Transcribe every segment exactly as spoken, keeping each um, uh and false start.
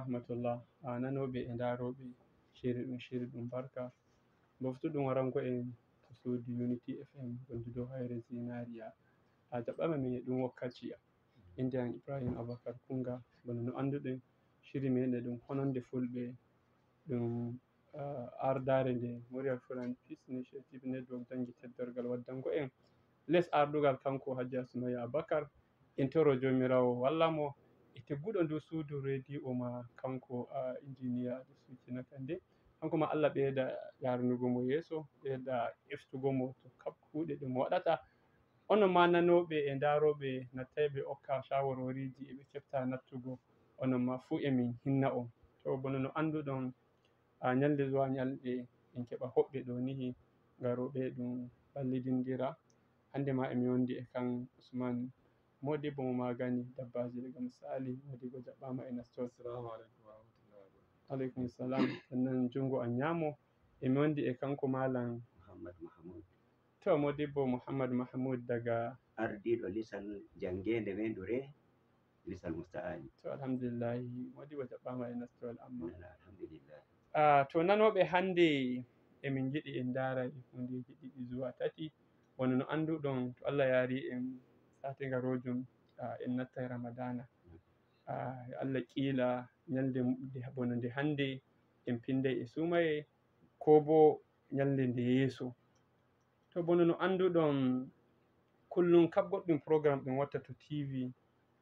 Rahmatullah, a nanooɓe e ndarooɓe, shiri ɗum, shiri ɗum barka. Boftu ɗum waranko en to suudu Unity F M, wondu dow hayre Zinariya. A jaɓɓaama min e ɗum wakkaci. Innde am Ibrahim Abubakar Kunga, bana no annduɗen, shiri men e ɗum hononde fulɓe, ɗum, ah, ardaare nde Moriya Fulan Peace Initiative Network dangi teddorgal waddanko en les ardugal kanko Hajja Sumaya Abubakar. En toro Joomiraawo walla mo e tegguɗo ndu suudu rediyo ma kanko, ah, injiniya Alisu Cina Kande. Kanko ma Allah ɓeyda yarnugo mo yeeso, ɓeyda eftugo mo to kab kuuɗe ɗe mo waɗata. Onon ma nanooɓe e ndarooɓe nattayɓe okka shawaroriji e ɓe kefta nattugo, onon ma fuu e min hinna on. To bono no annduɗon, a ñalnde zuwa ñalnde en keɓa hoɓɓe ɗo nihi ngarooɓe ɗum ɓallidindira. Hannde ma e mi wondi e kan Usman Modibbo mo magani dabbaaji daga Misali. Modibbo jaɓɓaama e nastol. Assalamu alaikum warahmatullahi wabarakatuh. Alaikum salam. Sannan junngo an ñaamo e mi wondi e kanko Malam Muhammad Mahmud. To Modibbo Muhammad Mahmud daga ardiiɗo lisal janngeende weyndu re lisal Musta'ani. To alhamdulillahi, Modibbo jaɓɓaama e nastol amma. Nana, alhamdulillah. Ah, to nanooɓe hannde emin njiɗi en ndaara e hundeeji ɗiɗi zuwa tati. Wano no annduɗon, to Allah yaari en saate ngaroojum, ah, en nattay Ramadana. Ah, Allah kiila ñalnde nde, bono nde hannde en pinday e suumaye, ko bo ñalnde nde yeeso. To bono no annduɗon, kullum kab goɗɗum programme ɗum watta to T V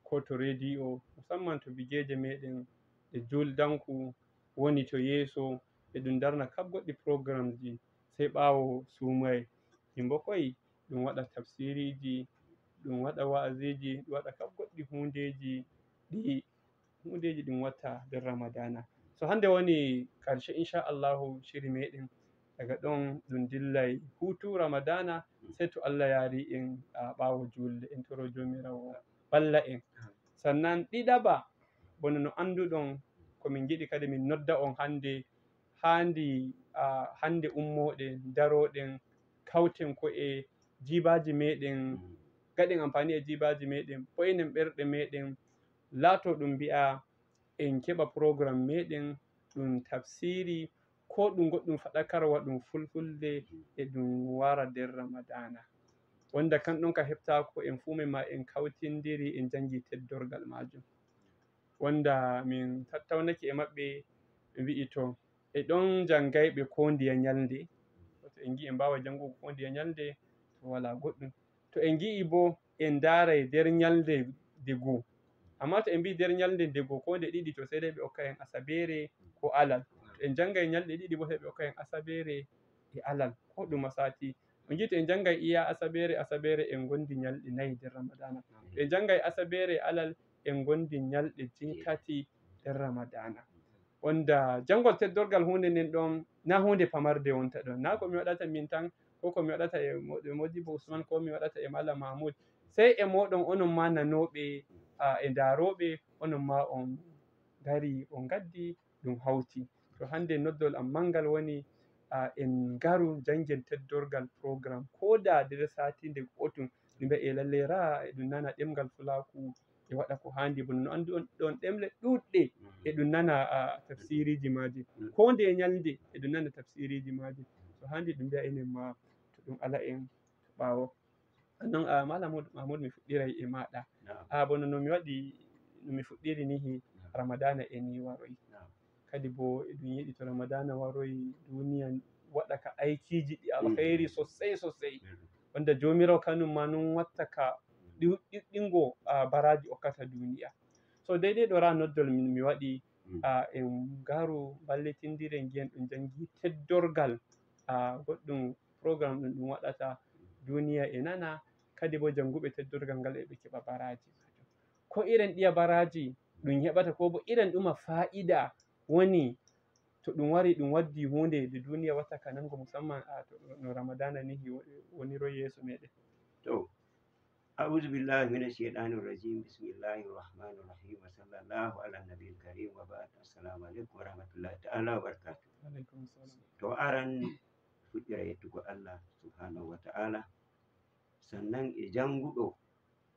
ko to rediyo, musamman to bigeeje meɗen ɗe juldanku woni to yeeso, e ɗum darna kab goɗɗi programmeji sey ɓaawo suumaye. Yimbo koy ɗum waɗa tafsiriji, ɗum waɗa wa'aziji, ɗum waɗa kab goɗɗi hundeji ɗi hundeji ɗin watta nder Ramadana. So hannde woni karshe, insha Allahu, shiri meɗen. Daga ɗon ɗum dillay hutu Ramadana, sey to Allah yaari en, ah, ɓaawo julde, en toro Joomiraawo balla en. Sannan ɗiɗaɓa, bono no annduɗon, ko min ngiɗi kadi min nodda on hannde, haandi, ah, hannde ummooɗen, darooɗen, kawten ko e jiibaaji meɗen, gaɗen ampaani e jiibaaji meɗen, ɓoynen ɓerɗe meɗen, laato ɗum mbi'a en keɓa programme meɗen, ɗum tafsiri, ko ɗum goɗɗum faɗakarwa, ɗum fulfulde, e ɗum wara nder Ramadana. Wonda kan ɗon ka heɓtaako, en fuu men ma en kawtindiri, en janngi teddorgal maajum. Wonda min tattaunake e maɓɓe, ɓe mbi'i to e ɗon janngayɓe ko ndiya ñalnde, to en ngi'i en mbaawa janngugo ko ndiya ñalnde, to walaa goɗɗum. To en ngi'i bo en ndaaray nder ñalnde nde goo. Amma to en mbi'i nder ñalnde nde goo ko nde ɗiɗi, to sey dai ɓe okka en asabeere ko alal. To en janngay ñalɗe ɗiɗi bo sey ɓe okka en asabeere e alal. Ko ɗum a sati. On ngi'i to en janngay iya asabeere, asabeere en ngondi ñalɗe nayi nder Ramadana. To en janngay asabeere e alal en ngondi ñalɗe jeetati nder Ramadana. Wonda janngol teddorgal huunde nden ɗon, na huunde pamarde wonta ɗon. Na ko mi waɗata min tan, ko ko mi waɗata e mo-, e Modibbo Usman, ko mi waɗata e Malam Mahmud. Sey e moɗon onon ma nanooɓe, a, e ndarooɓe, onon ma on ngari, on ngaddi, ɗum hawti. To hannde noddol am manngal woni, a, en ngaru janngen teddorgal programme, ko da nder saatinde go'otum, ɗum mbi'a e lalle ra, e ɗum nana ɗemngal Fulaaku, e waɗa ko haandi. Bono no anndu on ɗon ɗemle ɗuɗɗe, e ɗum nana, a, tafsiriji maaji. Ko nde ñalnde, e ɗum nana tafsiriji maaji. So haandi ɗum mbi'a enen ma, to ɗum ala en to ɓaawo. Annon, a, Malam Mahmud, Mahmud, mi fuɗɗiray e maɗa. Naam. A, bono no mi waɗi, no mi fuɗɗiri nihi, naam, Ramadana e ni waroy. Naam. Kadi bo, e ɗum yiɗi to Ramadana waroy, duniya waɗa ka aikiji ɗi alkhairi sosai, sosai. Mm. Wonda Joomiraawo kanum ma nun watta ka ɗi-, ɗiɗɗingo, a, baraji okkata duniya. So daidai ɗo ra noddol mi, mi waɗi, mm, a, en ngaru mballitindire ngiyen ɗum jangi teddorgal, a, goɗɗum programme ɗum ɗum waɗata duniya e nana, kadi bo janguɓe teddorgal ngal e ɓe keɓa baraji. Ko iren ɗiya baraji ɗum heɓata, ko bo iren ɗuma fa'ida woni to ɗum wari ɗum waddi hunde nde duniya watta ka nango, musamman a to no Ramadana ni hi-, woniro yeeso meɗen. To, a'udhu billahi minash shaitanir rajim. Bismillahir rahmanir rahim. Wa sallallahu ala nabiyil karim wa ba'd. Assalamu alaikum wa rahmatullahi ta'ala wa barakatuh. Alaikum salam. To aran fuɗɗira yettugo Allah subhanahu wa ta'ala, sannan e janguɗo,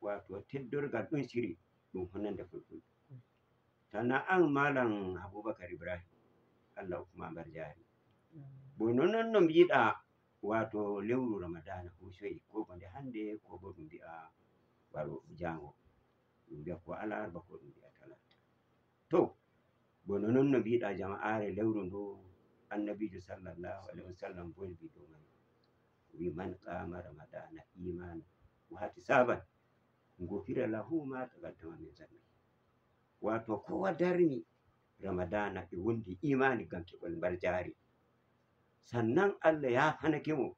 wato teddorgal ɗum siri ɗum honande fulfulde. Tana an Malam Abubakar Ibrahim, Allah hokku ma mbar jaari. Bo non non no mbiɗa, wato lewru Ramadana ko soyi, ko ko nde hannde, ko bo ɗum mbi'a waro jaango. Ɗum mbi'a ko alarba, ko ɗum mbi'a talata. To, bo non non no mbiɗa jama'aare lewru ndu, Annabiijo sallallahu alaihi wasallam bolbi dow man. Wi man qama Ramadana imana wa ihtisaban, gufira lahu ma taqaddama min zambi. Wato kowa darni Ramadana e wondi imani gam keɓol mbar jaari. Sannan Allah yafanake mo,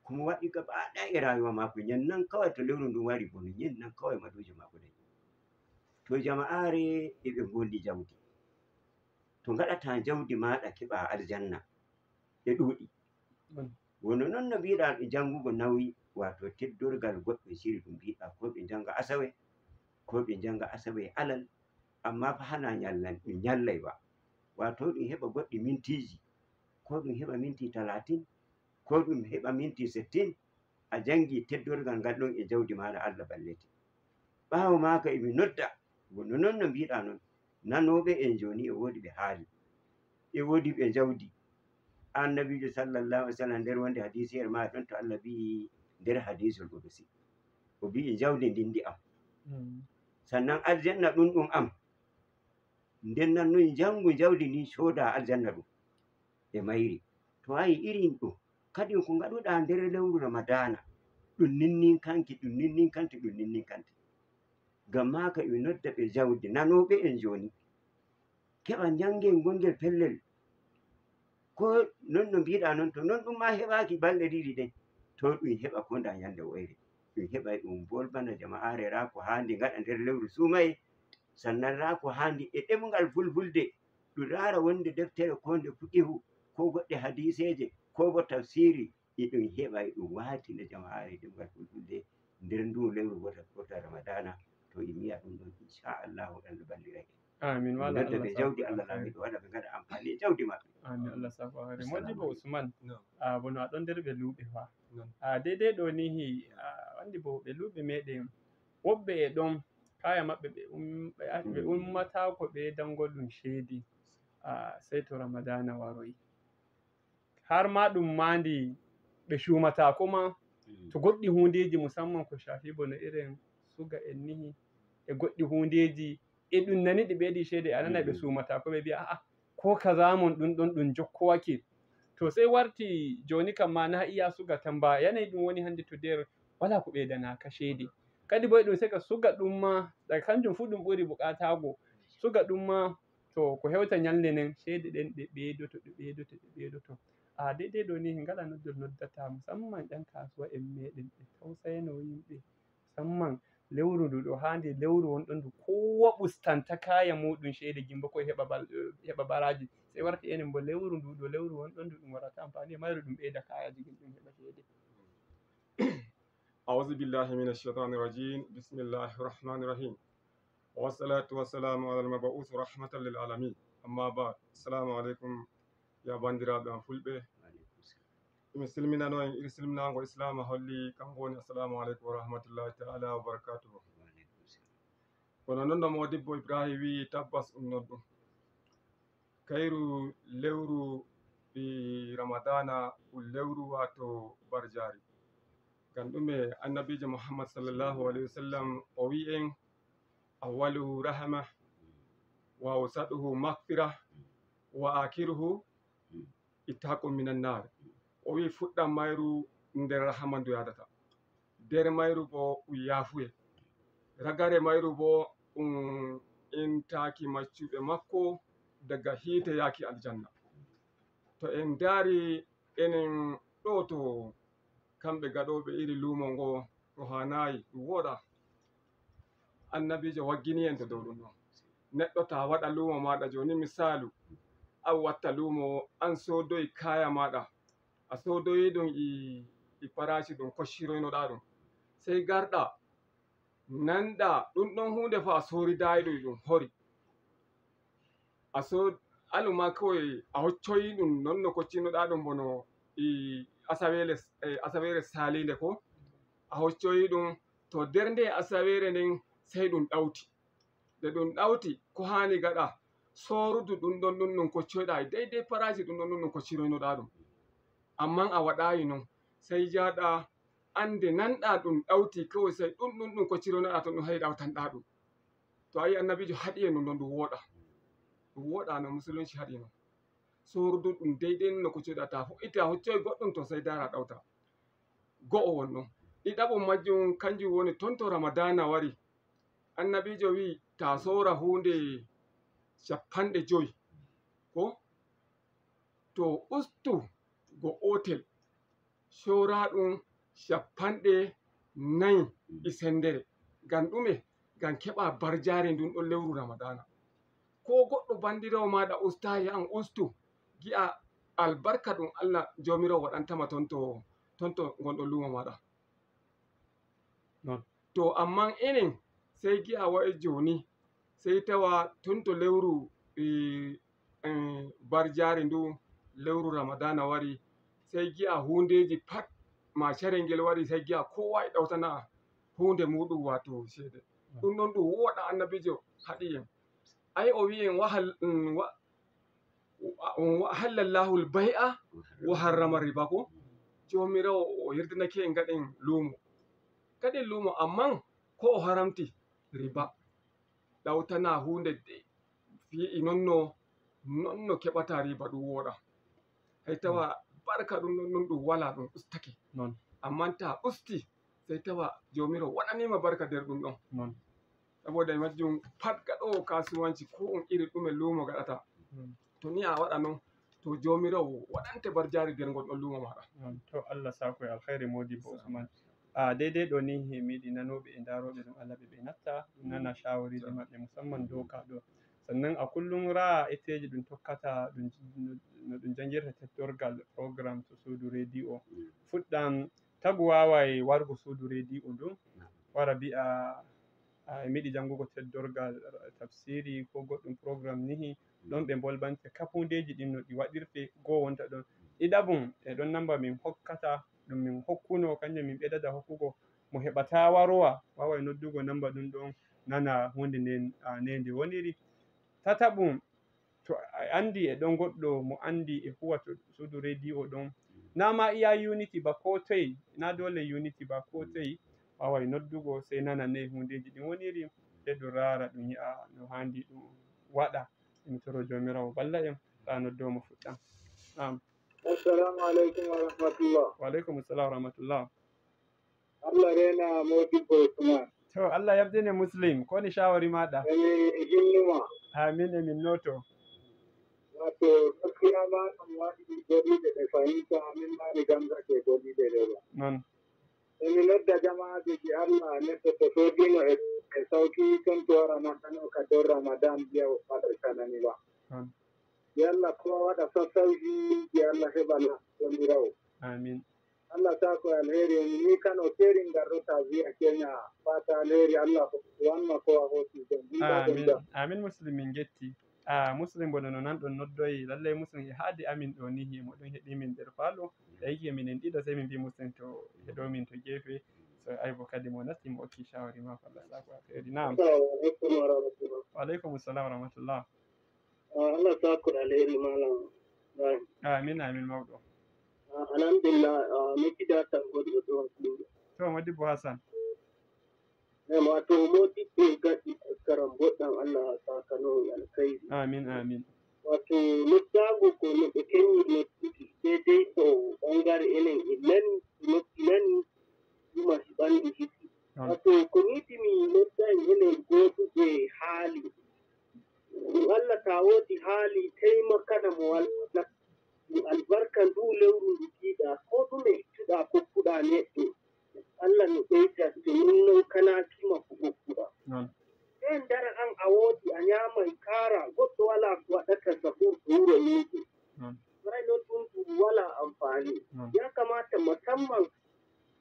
kuma waɗi gaba ɗaya e rayuwa mako, nyannan kawai to lewru ndun wari, bono nyannan kawai madujo mako dañi. To jama'aare e ɓe gondi jawdi. To ngaɗata jawdi maɗa keɓa aljanna, e ɗuuɗi. Wono non no mbiɗa ɓe jangugo nawi, wato teddorgal goɗɗo siri ɗum mbiɗa ko ɓe janga asawe, ko ɓe janga asawe e alal, amma fa hana nyallan, ɗum nyallay ba. Wato ɗum heɓa goɗɗi mintiji, ko ɗum heɓa minti talatin, ko ɗum heɓa minti settin, a jangi teddorgal ngal ɗon e jawdi maɗa, Allah ballete. Ɓawo maka emi nodda, wono non no mbiɗa non, nanoɓe en joni e wodi ɓe haali, e wodi ɓe jawdi. Annabijo sallallahu alaihi wasallam nder wonde hadisi er ma ɗon to Allah mbi'i nder hadisul qudusi, o mbi'i jawdi ndin ndi am. Sannan aljanna ɗum ɗum am. Nden nan non jangu jawdi ndin soda aljanna ɗum e mayri. To ayi irin ɗum, kadi ko ngaɗuɗa nder lewru Ramadana, ɗum ninninkanki, ɗum ninninkante, ɗum ninninkante. Ngam maka emi nodda ɓe jawdi, nanoɓe en joni. Keɓa njangel ngongel pellel. Ko non no mbiɗa non, to non ɗum ma heɓaki balɗe ɗiɗi ɗen, to ɗum heɓa ko nda nyande woyre. Ɗum heɓa ɗum bolbana jama'are ra ko handi ngaɗa nder lewru sumaye, sannan ra ko handi e ɗemngal fulfulde. Ɗum raara wonde deftere ko nde fiqihu, ko goɗɗe hadiseeje, ko bo tafsiri, e ɗum heɓa e ɗum waatina jama'aare ɗemngal fulfulde nder ndu lewru wota, wota Ramadana. To e miya ɗum ɗon, inchallahu, Allah balliray en. Amin. Wala nodda Allah ɓe jawdi, Allah laamiɗo waɗa ɓe ngaɗa amfani e jawdi maɓɓe. Amin. Allah sako haare. Modibo Usman, a bono a ɗon nder ɓe luuɓe fa. A deydey ɗo ni hi, a andi bo ɓe luuɓe meɗen, woɓɓe e ɗon kaya maɓɓe ɓe um-, ɓe a-, ɓe ummataako ɓe dangol ɗum ceedi, a, sey to Ramadana waroyi. Har ma ɗum mandi ɓe cuumataako ma to goɗɗi hundeeji, musamman ko shafi bono irin suga en nihi e goɗɗi hundeeji, e ɗum nani ɗi ɓeydi ceede, a nana ɓe suumataako, ɓe mbi'a, "A'a, ko kaza mon ɗum ɗon ɗum jokkowake." To sey warti jooni kam ma na iya suga tamba, yanayi ɗum woni hannde to nder wala ko ɓeydanaka ceede. Kadi bo e ɗum sega suga ɗum ma, daga kanjum fu ɗum ɓuri buƙataago. Suga ɗum ma, to ko hewta nyalnde nden, ceede ɗen ɗe ɓeydoto, ɗe ɓeydoto, ɗe ɓeydoto. A, deydey ɗo ni, ngala noddol noddata, musamman ƴan kasuwa en meɗen, ɓe tausayano yimɓe. Musamman lewru ndu ɗo, handi lewru wonɗon ndu, kowa ɓustanta kaya muɗum ceede, gimba koye heɓa bal-, heɓa baraji. Sey warti enen bo lewru ndu ɗo, lewru wonɗon ndu ɗum warata amfani e mayru, ɗum ɓeyda kayaji gin, ɗum heɓa ceede. أعوذ بالله من الشيطان الرجيم. بسم الله الرحمن الرحيم. والصلاة والسلام على المبعوث رحمة للعالمين. أما بعد. السلام عليكم يا بندرابي أم فلبي. Mi silminano en iri silminaango Islaama holli, kanko woni assalamu aleykum wa rahmatullahi ta'ala wa barakatuhu. Kono non no Modibbo Ibrahim wi'i, tabbas ɗum non ɗum. Kayru lewru ɗi Ramadana ɗum lewru waato barjaari. Ngam ɗume Annabiijo Muhammad sallallahu alaihi wasallam o wi'i en, "Awwaluhu rahma, wa awsaɗuhu maghfira, wa akhiruhu itaqun minan nar." O wi'i fuɗɗam mayru nder rahama ndu yaadata, nder mayru bo ɗum yaafuye, ragare mayru bo ɗum intaaki maccuɓe makko daga hiite yaaki aljanna. To en ndaari enen ɗo to kamɓe gaɗooɓe iri luumo ngo, ɗo haanaayi, ɗum wooɗa. Annabiijo waggini en to dow ɗum ɗon. Neɗɗo ta waɗa luumo maaɗa jooni, misaalu, an watta luumo, an soodoyi kaaya maaɗa, a soodoyi ɗum e, e paraaci ɗum kocciroynoɗaa ɗum. Sey garɗa, nanɗa ɗum ɗon huunde fa a sooridayi ɗum, ɗum hori. A so-, alu ma kawai a hoccoyi ɗum non no koccinnoɗaa ɗum bono e asaweere, e asaweere saliinde ko. A hoccoyi ɗum to nder nde asaweere nden sey ɗum ɗawti. Nde ɗum ɗawti, ko haani gaɗa? Soorudu ɗum ɗon ɗum ɗum koccoyɗa e dey dey paraaji ɗum ɗon ɗum ɗum kocciroynoɗa ɗum. Amman a waɗaayi non, sey jaaɗa annde nanɗa ɗum ɗawti, kawai sey ɗum ɗum ɗum kocciroynoɗa ton ɗum, hay ɗawtanɗa ɗum. To a yi annabiijo haɗi en ɗum ɗon ɗum wooɗa. Ɗum wooɗa no musulunci haɗi non. Soorudu ɗum dey dey no koccoyɗa, ta fuɗɗiti a hoccoy goɗɗum to sey daara ɗawta. Go'o won ɗon. Ɗiɗaɓum majjum kanjum woni ton to Ramadaana wari. Annabiijo wi'i ta soora huunde cappanɗe jowi. Ko? To ustu go ootel, soora ɗum cappanɗe nayi e sendere. Ngam ɗume? Ngam keɓa barjaare ndun ɗon lewru Ramadaana. Ko goɗɗo bandiraawo maaɗa ustaayi an, ustu, gi'a albarka ɗum Allah Joomiraawo waɗantama ton to, ton to ngon ɗon luumo maaɗa. Non. To, amman enen, sey gi'a wa'e jooni, sey tawa tun to lewru, e, e, barjaari ndu, lewru Ramadaana wari, sey gi'a huundeeji pat, ma carel ngel wari, sey gi'a koowa e ɗawtana huunde muuɗum, waato ceede. Ɗum ɗon ɗum wooɗa, annabiijo haɗi en. Ay, o wi'i en, "Wa hal-, mm, wa, wa, wa hallallahu al-bay'a wa harrama riba," ko? Joomiraawo o yerdinake en ngaɗen luumo. Ngaɗen luumo, amman ko o haramti? Riba. Ɗawtana huunde de, fi'i non no, non no keɓata riba ɗum wooɗa. Hay tawa barka ɗum ɗon, ɗum ɗum wala, ɗum ustake. Non. Amman ta usti, sey tawa Joomiraawo waɗanima barka nder ɗum ɗon. Non. Saboda e majjum, pat gaɗoowo kasuwanci, ko on iri ɗume luumo gaɗata, mm, to ni a waɗa non, to Joomiraawo waɗante barjaari nder ngol ɗon luumo maaɗa. Non. To Allah saako e alkhayri, Moodibbo Usman. Ah, deydey ɗo ni, mi yiɗi nanooɓe e ndaarooɓe ɗum Allah ɓe, ɓe natta, nana shawariji maɓɓe, musamman dow ka ɗo. Sannan a kullum raa etteeji ɗum tokkata, ɗum, no, no ɗum janngirta teddorgal programme to suudu rediyo. Mm. Fuɗɗam, tagu waaway wargo suudu rediyo ndu, wara bi'a, a, e miɗi janngugo teddorgal, tafsiri, ko goɗɗum programme nihi, ɗon ɓe mbolbante kafundeeji ɗin no ɗi waɗirte, goo wonta ɗon. Ɗiɗaɓum, e ɗon namba min hokkata, ɗum min hokkuno, kanjum min ɓeydata hokkugo. Mo heɓataa warowa, waaway noddugo namba ɗum ɗon, nana huunde nden, a, nde nde woniri. Tataɓum, to a anndi e ɗon goɗɗo mo anndi e huwa to suudu rediyo ɗon, na ma iya Unity ba, ko toy, na doole Unity ba, ko toy, waaway noddugo, sey nana ne huundeeji ɗin woniri, sey ɗum raara, ɗum yi'a no haandi ɗum waɗa. Emi toro Joomiraawo balla en, taa noddoowo mo fuɗɗam. Naam. Assalamu aleykum wa rahmatullah. Wa aleykum assalam wa rahmatullah. Allah reena Moodibbo Usman. To, Allah yamɗine Muslim, ko woni shawari maaɗa? Emi hinnuma. Amin, emin nooto. Wato, gaskiya ma ɗum waɗi boliiɗe ɗe fahimta, min ma mi gamsake boliiɗe ɗe ba. Non. Emi nodda jama'aaje ki Allah, neɗɗo to soodino e, e sawki ton to wara Ramadan o ka dow Ramadan biya o ɓadar kanani ba. Non. Yalla ko waɗa sassawji, ki Allah heɓa na Joomiraawo. Amin. Allah saako e alheri, en ni Kano keeri ngarɗo ta'aziya Kenya, fata alheri, Allah wanma ko a hoti jam. Amin. Amin Muslim, min ngetti. Ah, Muslim bo no nanɗon noddoyi, lallay Muslim e haade amin ɗo ni, himo ɗon heɗi min nder falo. Tawi ke minen ɗiɗo, sey min mbi Muslim to heɗo min to gefe. So ay bo kadi mo nasti mo okki shawari maako, Allah saako e alheri. Naam. Assalamu aleykum wa rahmatullah. Wa aleykum assalam wa rahmatullah. Ah, Allah saako alheri, Malam Ibrahim. Amin, amin, mawɗo. Ah, alhamdulillah, ah, mi fida tan goɗɗo ɗo hakkunde. To, Modibbo Hassan. Eh, wato, Modibbo gaɗi karam boɗɗam, Allah saakano on alkhairi. Amin, amin. Wato, noddago ko no ɓe kenni nodduki, sai dai to ɓangare enen en nani, noppi nani, ɗuma si ɓandu hisi. Wato, ko mi yiɗi mi nodda en enen goduɓe haali. Ɗum Allah, ta woodi haali, taimakana mo wala. Ɗum albarka ndu lewru ndu jiiɗa, ko ɗume ittuɗa kokkuɗa neɗɗo, Allah no ɓeyda, to non non kanakima ko kokkuɗa. Non. Nden dara an a woodi, a nyama e kaara, goɗɗo wala ko waɗata sahur to wuro muɗum. Non. Waray non ɗum ɗum wala amfani. Non. Ya kamata musamman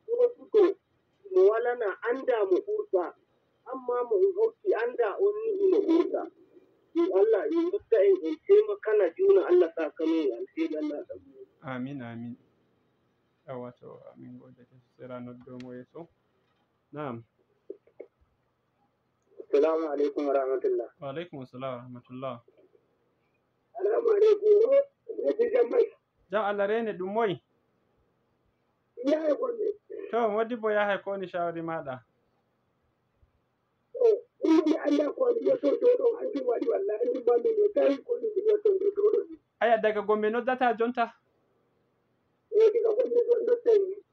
ɗoɗuɗo mo walana anda mo ɓurɗa, amma mo on hokki anda on ni imo ɓurɗa. Ɗum Allah en nodda en, en taimakana juna, Allah saakano en alheri, Allah ɗaɓɓu. Amin, amin. Awa to, amin goodete sera noddo mo yeeso. Naam. Assalamu alaikum wa rahmatullah. Wa alaikum assalam wa rahmatullah. Assalamu alaikum. Yeti jammai. Jam Allah rene ɗum moy? Yaye gonne. To, modibbo Yahaya, ko woni shawari maɗa? Ɗum mi anndaa ko mi yottoto ɗon, anndi waɗi walla anndi mami ne tawi ko ɗum mi yottoto ɗon. Aya, daga Gombe noddata jonta? E, daga Gombe ɗon noddata.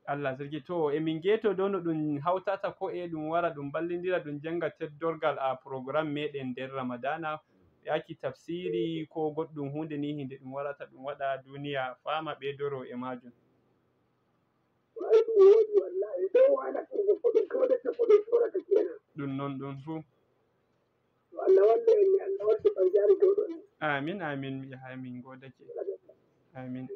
Allah sarki, to, e min geeto dow no ɗum hawtata ko'e, ɗum wara, ɗum ballindira, ɗum jannga teddorgal a programme meɗen nder Ramadana, yaaki tafsiri ko goɗɗum huunde ni hinde ɗum warata ɗum waɗa duniya faama ɓeydoro e majum. Ay, ɗum woodi wallahi. Ɗo waala ko ko ɗum kawdata ko ɗum sorata kenan. Ɗum non ɗum fuu. To Allah wallu en, Allah wadda ɓanjaari dow ɗon. Amin, amin, mi yaha min godake. Amin.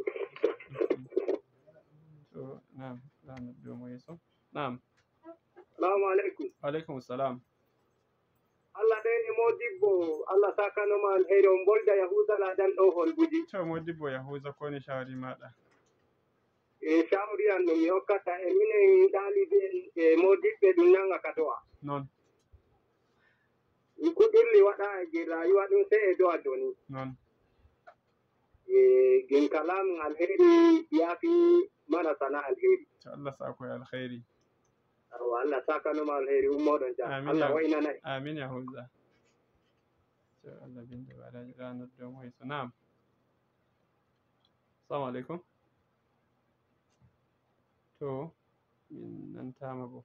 To, naam, naam, ɗum mo yeeso. Naam. Salamu alaikum. Wa alaikum salam. Allah ɓeyni modibbo, Allah sakanoma alheri, on bolda Yahuza ladan ɗo holbuji. To modibbo Yahuza, ko woni shawari maɗa? E shawari an ɗum mi hokkata e minen ɗaliɓe e modibɓe ɗum nanga ka do'a. Non. Mi kuɗirli waɗa e je rayuwa ɗum sai e do'a doni. Non. E gin kalam alheri yafi mana sana alheri. To Allah sako e alheri. Awa, Allah sakanoma alheri, ummoɗon jam. Amin, Allah ya waynanay. Amin, Yahuza. To Allah binde waɗa ranar domo e so. Naam. Assalamu alaikum. To, min nantama bo.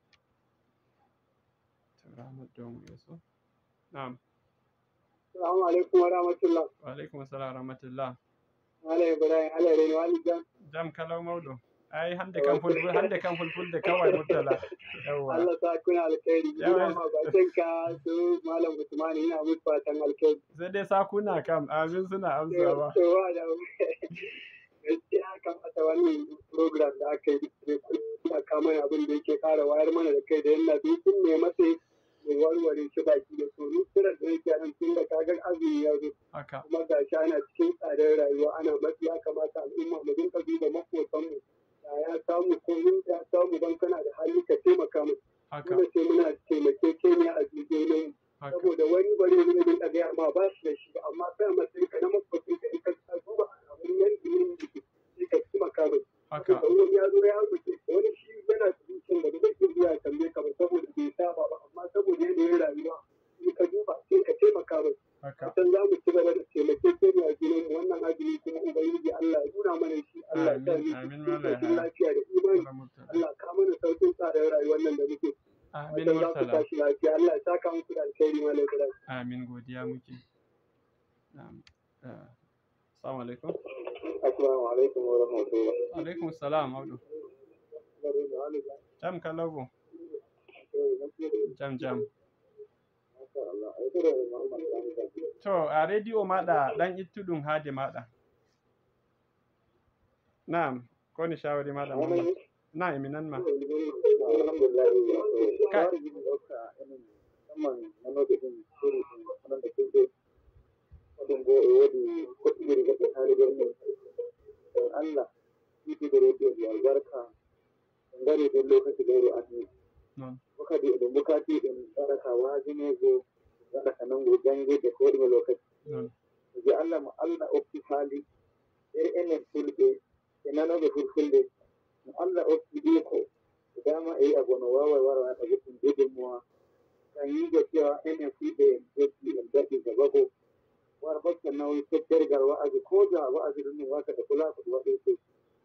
To ranar domo e so. Naam. Assalamu alaikum wa rahmatullah. Wa alaikum assalam wa rahmatullah. Malam Ibrahim, Allah reni wali jam. Jam kalau mawɗo. Ay, hande kam fulful, hande kam fulfulde kawai Murtala. Yawwa. Allah sakuna alkhairi. Yawwa. Ina ma ba sai ka su Malam Usmani, ina musu fatan alkhairi. Sai dai sakuna kam, amin, suna amsawa. To, to, wa da. Gaskiya kamata wannan program da aka yi, ya kama abin da yake ƙara wayar mana da kai da yan nabi sun ne masa ya warware shi baki da tsoro. Kiran da yake nan tun da kagar azumi ya zo. Haka. Kuma ga shi ana cikin tsadar rayuwa, ana matsi, ya kamata al'umma mu dinka duba makotanmu. Da ya samu ko in ya samu, dan kana da hali ka taimaka mai. Haka. Dole sai muna taimakekeniya a junanmu. Haka. Saboda wani bare ne din da gaya ma ba shi da shi ba, amma sai a matsayin ka na makwabcin ka in ka duba alamun yanda ne yake, sai ka taimaka mai. Haka. Saboda wani ya zo ya roƙe ka, wani shi yana da zuciyar da ba zai iya zuwa ya tambaye ka ba saboda bai saba ba, amma saboda yanayin rayuwa in ka duba sai ka taimaka mai. Haka. Fatan za mu ci gaba da taimakekeniya junanmu wannan azumi kuma Ubangiji Allah ya nuna mana shi, Allah ya sa mu cikin lafiya da imani. Allah ka mana saukin tsadar rayuwar nan da muke. Amin, Murtala. Tashi lafiya. Allah ya saka muku da alkhairi, Malam Ibrahim. Amin, godiya muke. Na'am. Ah, assalamu alaikum. Assalamu alaikum wa rahmatullah. Wa alaikum salam, Abdu. Jam kala bo. Jam, jam. To, a radio maɗa ɗan ittuɗum haade maɗa. Naam, ko woni shawari maɗa, Muhammad? Naam, emi nan ma. Alhamdulillah. Ka- Shawari ɗin ɗo ka enen, musamman nanoɓe ɗin, sori ɗin, honande fulɓe. Ɗum bo e woodi koɗɗi iri goɗɗi haali ɓernde. En Allah, yiɗude radio ɗi albarka, en ngari ɗen lokaci leyru aduna. Non. Ko kadi eɗen bukati ɗen waɗa ka waajineego, waɗa ka nanngu janngirde ko ɗume lokaci. Non. Eji Allah mo Allah okki haali, ɓe enen fulɓe, e nanooɓe fulfulde, mo Allah okki iko, e dama e yi'a bono waaway wara waɗa goɗɗum gudunmuwa. Kan yiide cewa enen fulɓe en joggi en daɗi gabago. War hocca nawyi teddergal wa'azi, ko ja wa'azi ɗum ɗum wasa e kula ko ɗum waɗirte.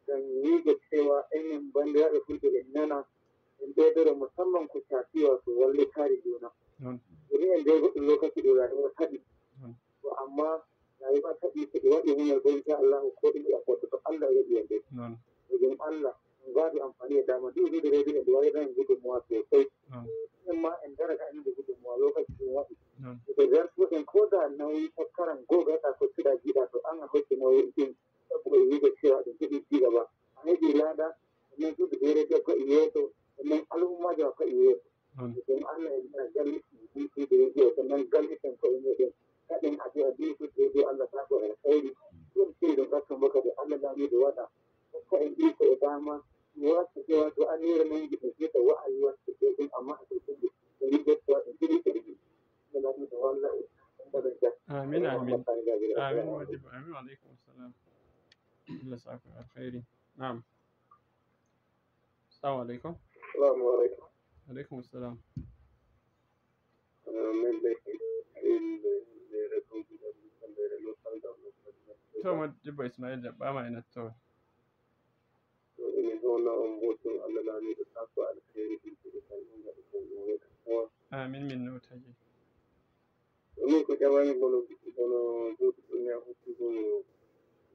Ngam yiide cewa enen banndiraaɓe fulɓe en nana, en ɓeydoro musamman ko cakiwa ko wallitaari juna. Non. Iri en dey goɗɗum lokaci ɗo rayuwa taɓi. Non. To amma rayuwa taɓi ko ɗi waɗi muñal ɗo, inchallahu ko ɗum yi'a fodde to Allah e waɗi en ɗe. Non. E jom Allah, en mbaadi amfani e dama ɗi wiide reedi en ɗi waɗi ɗan en gudunmuwa sosai. Non. Amma en dara ka en ɗi gudunmuwa lokaci ɗum waɗi. Non. E ko zartuɗen ko da nawyi takkaran goo gaɗa ko siɗa jiɗa to an a hocci nawyi ɗin. Sabu e wiide cewa ɗum heɓi jiɗa ba. A heɓi laada, enen fulɓe ere debbo e yeeso, enen al'ummajo ko e yeeso. Non. Ɗum Allah en ɗa galli, ɗiɗi yeeso, non galliten ko e meɗen. Kaɗen addu'a ɗi fulɓe ɗo Allah sako e alkhairi. Ɗum sey ɗum gatto mo kadi Allah laamiɗo waɗa. Hokka en iko e dama. Mi wasta cewa to annira nangi ɓe jiɗa wa'ayi wasta ɗum amma a fulɓe. Ɓe yiɗi cewa ɓe jiɗi ɓe jiɗi. Amin, amin. Amin, modibo. Amin, wa aleykum salam. Allah saka alkhairi. Naam. Assalamu aleykum. Assalamu aleykum. Aleykum salam. To, modibo Ismail jaɓɓaama e nattoore. Amin, min notake. Min ko ƴamami kono, kono goto ɗum ne hokkugo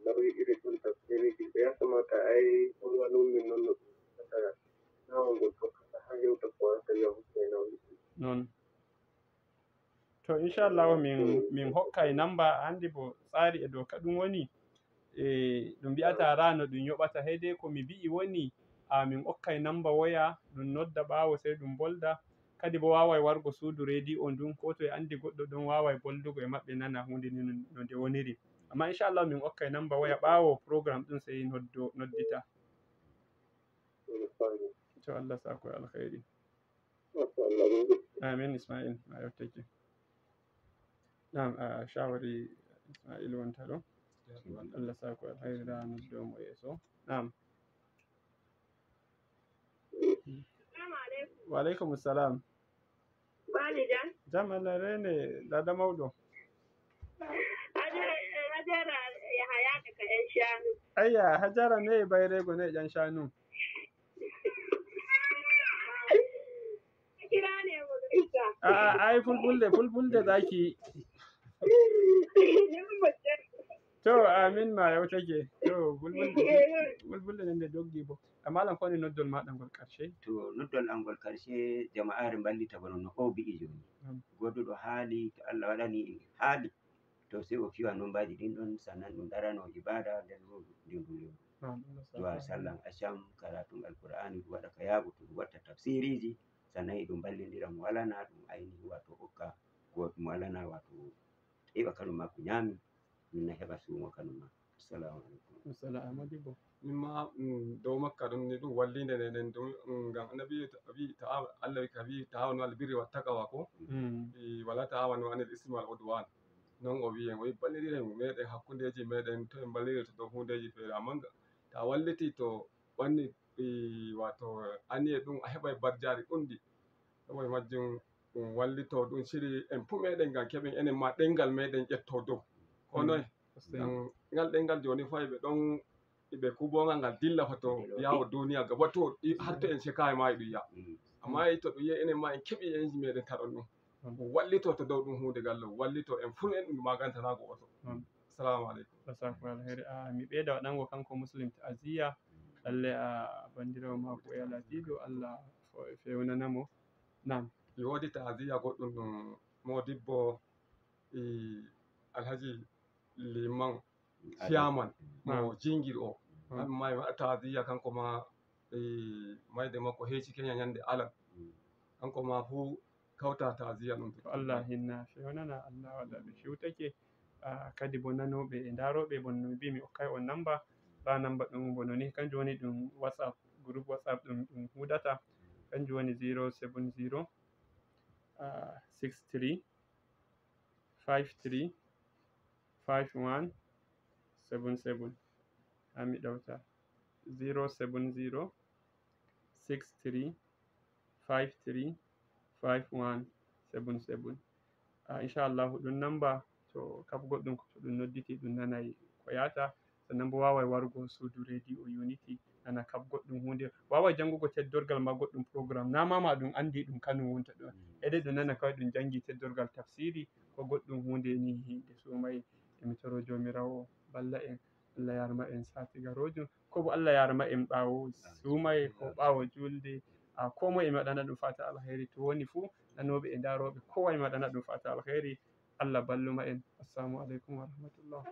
nawi ire ɗum tafsireji ɓe yasama ta ay on wano min non no ɗum tata nawa ngol tokkata ha hewta ko wata ya hukka e nawi. Noon. To, inchallahu, min, min hokkay namba, anndi bo tsari e dow ka ɗum woni. E, ɗum mbi'ata ra no ɗum yoɓata, heyde ko mi mbi'i woni, a, min okkay namba woya, ɗum nodda ɓaawo sey ɗum bolda. Kadi bo waaway wargo suudu reedi on ndun, ko to e anndi goɗɗo ɗon waaway boldugo e maɓɓe, nana huunde ni no, no nde woniri. Amma inchallahu min okkay namba woya ɓaawo programme ɗum sey noddo, noddita. To, Allah sako e alkhairi. Amin, Ismail, ma yottake. Naam, a shawari Ismail wonta ɗo. Allah sako alkhairi, da noddo mo yeeso. Naam. Assalamu alaikum. Wa alaikum salam. Bali jam? Jam, Allah rene, dada mawɗo. Hajara, Hajara Yahaya daga yan shanu. Ayya, Hajara ne bayrego ne yan shanu. Kira ne mo Isa. A'a, ai fulfulde, fulfulde zaki. To, amin ma yau take. To, fulfulde, fulfulde nan da doggi bo. Amma lan kone noddol ma dangol karshe. To, noddol angol karshe, jama'are mballita bano no o bi'i joni. Am. Goduɗo haali, to Allah waɗani haali, to sey o fiwa nombaji ɗin ɗon, sannan ɗum darano ibada nder ɗum ɗum ɗum. Am, Allah du'a saka. Sallan asham, karatun alqur'ani, ɗum waɗa ka yaago, to ɗum watta tafsiriji, sannan eɗum mballindira mo walana ɗum ayni wato okka goɗɗum walana wato eɓa kanu makko ñaami, min na heɓa suumo kanu ma. Assalamu alaikum. Assalamu alaikum. Min ma, mm, dow makka ɗum ni ɗum wallinde ne ɗen ɗum, mm, ngam annabi ta-, wi ta'a-, Allah wi ka wi ta'awanu alal birri wa taqwa ko? Mm. I wala ta'awanu anil ismi wal udwan. Non o wi en, o wi ballidiren meɗen hakkundeji meɗen to en ballidiri to dow hundeji feere. Amma nga, ta walliti to ɓanni, i wato aniye ɗum a heɓay barjari ɗundi. Saboda majjum ɗum wallito ɗum siri en fu meɗen ngam keɓen enen ma ɗengal meɗen ƴetto dow. Ko noy? Mm, ngal ɗengal joni fay ɓe ɗon ɓe kuuɓo ngal ngal dilla hoto yawo duniya gaba to i-, har to en sekayi ma e ɗum ya. Mm. Amma e to ɗum yi enen ma en keɓi enji meɗen taɗon ɗum. Mm. Ɗum wallito to dow ɗum hunde ngal ɗo, wallito en fu en ɗum magantanago oto. Mm. Assalamu alaikum. Jazakumullahu alheri. A, mi ɓeyda waɗango kanko Muslim ta'aziyya. Lalle a bandirawo mako o yalatiɗo, Allah fo-, fewnana mo. Naam. Mi wodi ta'aziyya goɗɗum ɗum modibbo, i, Alhaji Liman Chairman mo jingir o. Mm. An ma mi waɗa ta'aziyya kanko ma, e, mayde makko heeci Kenya ñande alal. Mm. Kanko ma fu kawta ta'aziyya ɗum. Ko Allah hinna fewnana, Allah waɗa ɓe fewtake. Ah, kadi bo nanoɓe e ndaroɓe, bon no mi mbi mi okkay on namba. Ba namba ɗum bono ni, kanjum woni ɗum WhatsApp, groupe WhatsApp ɗum, ɗum huɗata. Kanjum woni zero seven zero, ah, six three five three five one seven seven. Ami ɗawta zero seven zero six three five three five one seven seven. Ah, inchallahu ɗum namba to kab goɗɗum ko to ɗum nodditi ɗum nanay ko yata. Sannan bo waway warugo suudu radio Unity nana kab goɗɗum hunde. Waway jangugo teddorgal ma goɗɗum programme. Na mama ɗum andi ɗum kanum wonta ɗon. Mm. Ede ɗum nana kawai ɗum jangi teddorgal tafsiri ko goɗɗum hunde ni hinde sumay. Emi toro Jomirawo balla en, Allah yarma en sati garojo. Ko bo Allah yarma en ɓawo sumay ko ɓawo julde. A, ko moye emi waɗana ɗum fata alheri. To woni fu nanoɓe e ndaroɓe kowa emi waɗana ɗum fata alheri. Allah balluma en. Assalamu alaikum wa rahmatullah.